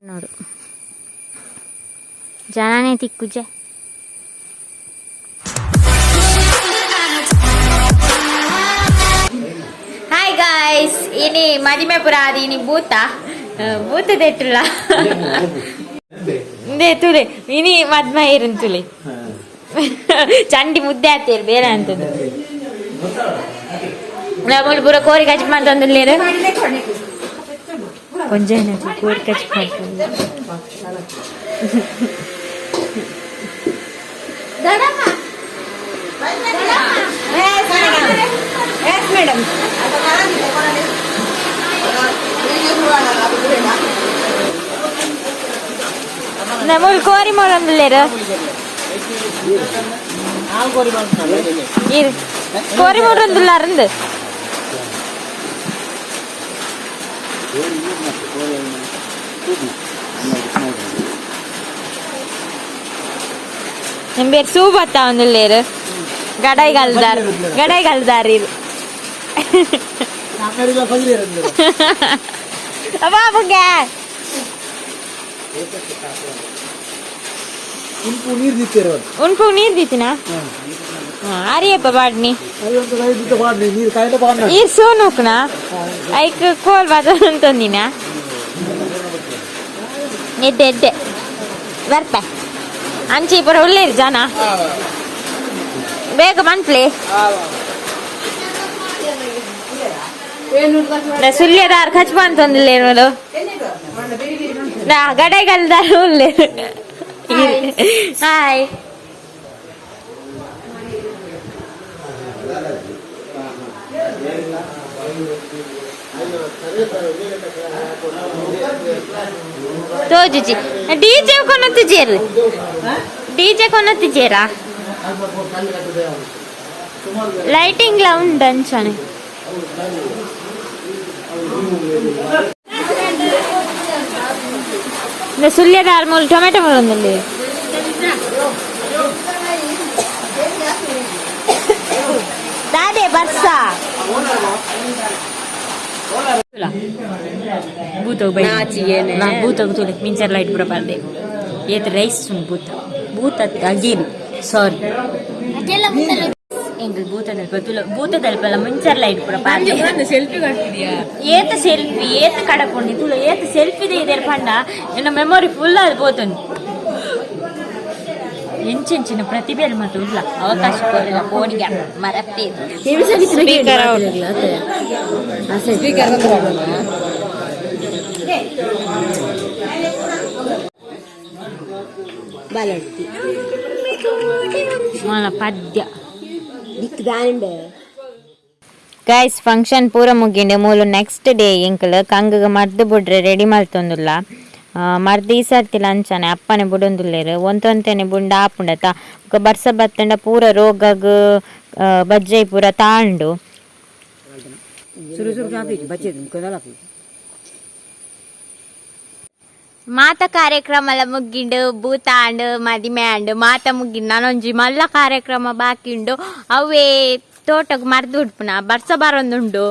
ನೋಡು ಜನನೇ ತಿಕ್ಕುಜೆ. Hi guys, ಇನಿ ಮದಿಮೆ ಪುರ ಆದಿ ಇನಿ ಭೂತ ಭೂತ ದೆಟ್ಟುಲ್ಲ ಇಂದೇ ತುಲೆ ಇನಿ ಮದ್ಮ ಇರನ್ ತುಲೆ ಚಂಡಿ ಮುದ್ದೆ ಆತೇರು ಬೇರೆ ಅಂತದ್ದು. ನಮ್ಮಲ್ಲಿ ಪೂರ ಕೋರಿ ಕಚ್ ಮಾಡ್ತಂದುಲ್ಲೇರು ಕೊಂಚ ಕೋರಿ ಕಚ್ ಮಾಡ್ತಂದು. ಮೇಡಮ್. ನಮ್ಮಲ್ಲಿ ಕೋರಿ ಮಾಡೋಂದುಲ್ಲೇರು ಇರು ಕೋರಿ ಮಾಡೋಂದುಲ್ಲ ಅರಂದು. ನಿಂಬೇರು ಸೂ ಬತ್ತ ಒಂದುಲ್ಲೇರು ಗಡೈಗಲ್ದಾರ್ ಗಡೈಗಲ್ದಾರ್ ಇರು. ಬಾಬುಗೆ ಉಂಪು ನೀರು ದಿತ್ತೇರು. ಉನ್ಪು ನೀರ್ ದೀತಿನ ಆರಿಯಪ್ಪ ಬಾಡ್ನಿ. ಪಾಡ್ನಿ ನೀರು ಕಾಯ್ದ ಪಾಡ್ನ. ಈ ಸೂನುಕ್ನ ಐಕ್ ಕೋಲ್ ಬಾತಂದಿನ ಎದ್ದೆ ಎದ್ದೆ ಬರ್ತೆ ಅಂಚಿ ಪುರ ಉಳ್ಳೇರು ಜನ ಬೇಗ ಮನ್ಪ್ಲೆ. ಸುಳ್ಯದಾರ್ ಖರ್ಚು ಬಂತಂದಿಲ್ಲೇನು ನಾ ಗಡೆಗಲ್ದಾರ ಉಳ್ಳೇರು. ಹಾಯ್ ತೋಜುಜಿ ಡಿಜೆ ಕೊನತ್ತಿಜೇರು ಡಿಜೆ ಕೊನತ್ತಿಜೇರಾ ಲೈಟಿಂಗ್ ಲ ಉಂಡು ಅಂಚನೆ. ಸುಳ್ಯದ ಮೂಲು ಟೊಮೆಟೊ ಮೂಲೊಂದಲ್ಲಿ ದಾದೆ ಬರ್ಸ ಭೂತ ತುಲೆ ಮಿಂಚರ್ ಲೈಟ್ ಪೂರ ಪಾಡ್ದೆ ಏತ್ ರೈಸ್ ಉಂಡು ಭೂತ ಭೂತ ಅಗೇನ್ ಸಾರಿ ಎಂಕಲ್ ಭೂತದಲ್ಪ ತುಲ ಭೂತದಲ್ಪಲ ಮುಂಚರ್ ಲೈಟ್ ಪೂರ ಪಾಡ್ದೆ. ಸೆಲ್ಫಿ ಮಾಡ್ತಿದ್ಯಾ? ಏತ ಸೆಲ್ಫಿ ಏತ ಕಡಪುಂಡಿ ತುಲ ಏತ ಸೆಲ್ಫಿ ಇದೆ ಪಂಡ ಎನ್ನ ಮೆಮೊರಿ ಫುಲ್ ಅದು ಪೋತುಂಡು. ಎಂಚೆಂಚಿನ ಪ್ರತಿಭೆ ಮತ್ತು ಉಲ್ಲ ಅವಕಾಶ ಕೊರಲಿಲ್ಲ ಫೋನಿಗೆ ಮರತ್ತೆ. Speaker out. Speaker. ಬಲಡ್ತಿ. ಮಲ ಪದ್ಯ. ದಿಕ್ದಾಂಡೆ. ಗೈಸ್, ಫಂಕ್ಷನ್ ಪೂರ ಮುಗಿಂಡು. ಮೂಲು ನೆಕ್ಸ್ಟ್ ಡೇ ಎಂಕಲ್ ಕಂಗಗ ಮರ್ದು ಬುಡ್ರೆ ರೆಡಿ ಮಲ್ತೊಂದುಲ್ಲ. ಮರ್ದು ಈ ಸರ್ತಿಲ ಅಂಚನೆ ಅಪ್ಪನೆ ಬುಡೊಂದುಲ್ಲೇರು ಒಂತೊಂತೆನೆ ಬುಂಡ ಆಪುಂಡತ ಬೊಕ ಬರ್ಸ ಬತ್ತಂಡ ಪೂರ ರೋಗಗ್ ಬಜ್ಜೈ ಪೂರ ತಾಂಡು. ಸುರು ಸುರು ಬಚ್ಚೆ. ಮಾತ ಕಾರ್ಯಕ್ರಮ ಎಲ್ಲ ಮುಗ್ಗಿಂಡು, ಭೂತ ಆಂಡ್ ಮದಿಮೆ ಆಂಡ್ ಮಾತ ಮುಗ್ಗಿಂಡು. ನಾನೊಂಜಿ ಮಲ್ಲ ಕಾರ್ಯಕ್ರಮ ಬಾಕಿ ಉಂಡು. ಅವೇ ತೋಟಗ್ ಮರ್ದು ಉಡ್ಪುನ. ಬರ್ಸ ಬರೊಂದುಂಡು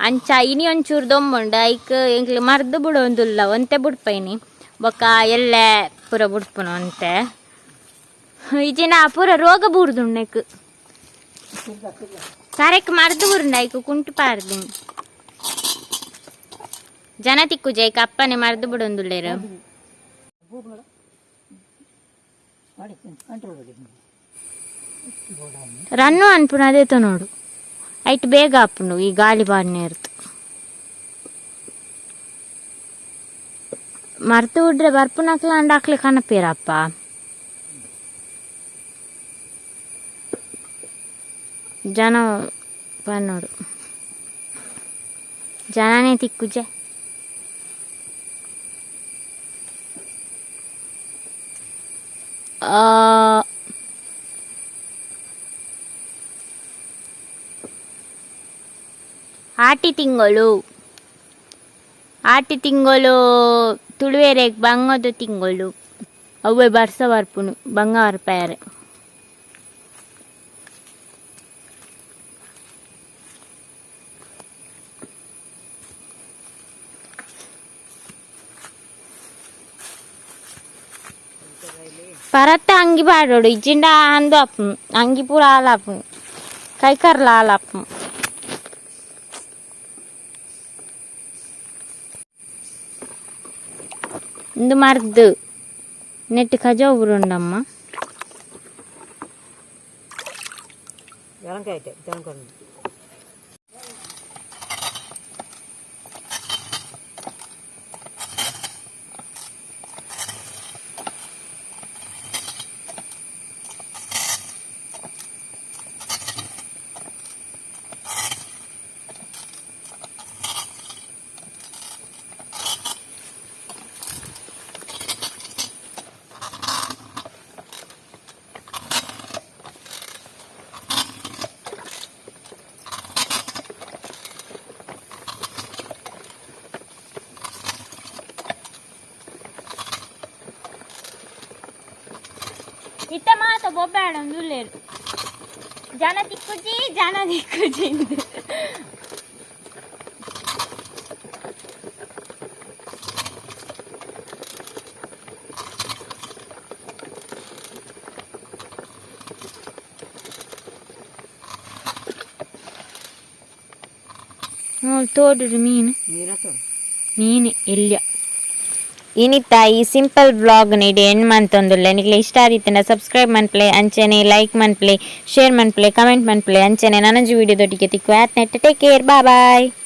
ಅಂಚ ಇನಿ ಒಂಚೂರು ದೊಂಬುಂಡು. ಐಕ್ ಎಂಕ್ಲು ಮರ್ದು ಬುಡೊಂದುಲ್ಲ ಒಂತೆ ಬುಡ್ಪೈನಿ ಬೊಕ್ಕ ಎಲ್ಲೆ ಪೂರ ಬುಡ್ಪುನ ಒಂತೆ ಇಜಿನ ಪೂರ ರೋಗ ಬೂರ್ದುಂಡು. ಕರೆಕ್ ಮರ್ದು ಬುರುಂಡು ಐಕ್ ಕುಂಟು ಪಾರ್ದು ಜನ ತಿಕ್ಕುಜ ಐಕ್ ಅಪ್ಪನೆ ಮರ್ದು ಬುಡೊಂದುಲ್ಲೇರು. ರನ್ನು ಅನ್ಪುನ ಅದೇತ ನೋಡು ಐಟ್ ಬೇಗ ಆಪುಂಡು ಈ ಗಾಳಿ ಬಾರ್ನೆ ಇರ್ತು ಮರ್ತು ಬಿಡ್ರೆ ಬರ್ಪುನಕ್ಲ ಅಂಡ ಅಕ್ಲೆ ಕನಪೇರಪ್ಪ ಜನ ನೋಡು ಜನನೇ ತಿಕ್ಕುಜೆ. ಆಟಿ ತಿಂಗಳು, ಆಟಿ ತಿಂಗಳು ತುಳುವೆರೆಗ್ ಬಂಗದ ತಿಂಗಳು. ಅವ್ವೆ ಬರ್ಸ ಬರ್ಪುನು ಬಂಗ ಬರ್ಪಾಯರೆ. ಪರತ್ತ ಅಂಗಿ ಪಾಡೋಡು ಇಜ್ಜಿಂಡ ಅಂದು ಅಪ್ಪು ಅಂಗಿ ಪೂರ ಆಲಾಪು ಕೈಕರ್ಲ ಆಲಾಪು. ಇಂದು ಮರ್ದು ನೆಟ್ ಕಜವು ಉಂಡಮ್ಮ. ಎಳಂಕಾಯ್ತೆ ತೆಲಂಕಾಯಿ. ಇತ್ತ ಮಾತ ಬೊಬ್ಬಾಡ ಉಲ್ಲೇರು ಜನ ತಿಕ್ಕುಜಿ ಜನ ತಿಕ್ಕುಜಿ ಇಂದು. ತೋಡು ಮೀನು. ನೀರತ್ತು. ಮೀನು ಎಲ್ಯ ಇನಿತ ಈ ಸಿಂಪಲ್ ವ್ಲಾಗ್ ನೀಡಿ ಎಂಡ್ ಮಂತೊಂದುಲ್ಲೆ. ನಿಕ್ಲೆ ಇಷ್ಟ ಆದಿತ್ತಂಡ ಸಬ್ಸ್ಕ್ರೈಬ್ ಮನ್ಪ್ಲೆ, ಅಂಚನೆ ಲೈಕ್ ಮನ್ಪ್ಲೆ, ಶೇರ್ ಮನ್ಪ್ಲೆ, ಕಮೆಂಟ್ ಮನ್ಪ್ಲೆ. ಅಂಚನೆ ನನಂಜಿ ವಿಡಿಯೋ ದೊಟ್ಟಿಗೆ ತಿಕ್ಕು ಆತ್ net. Take care, bye.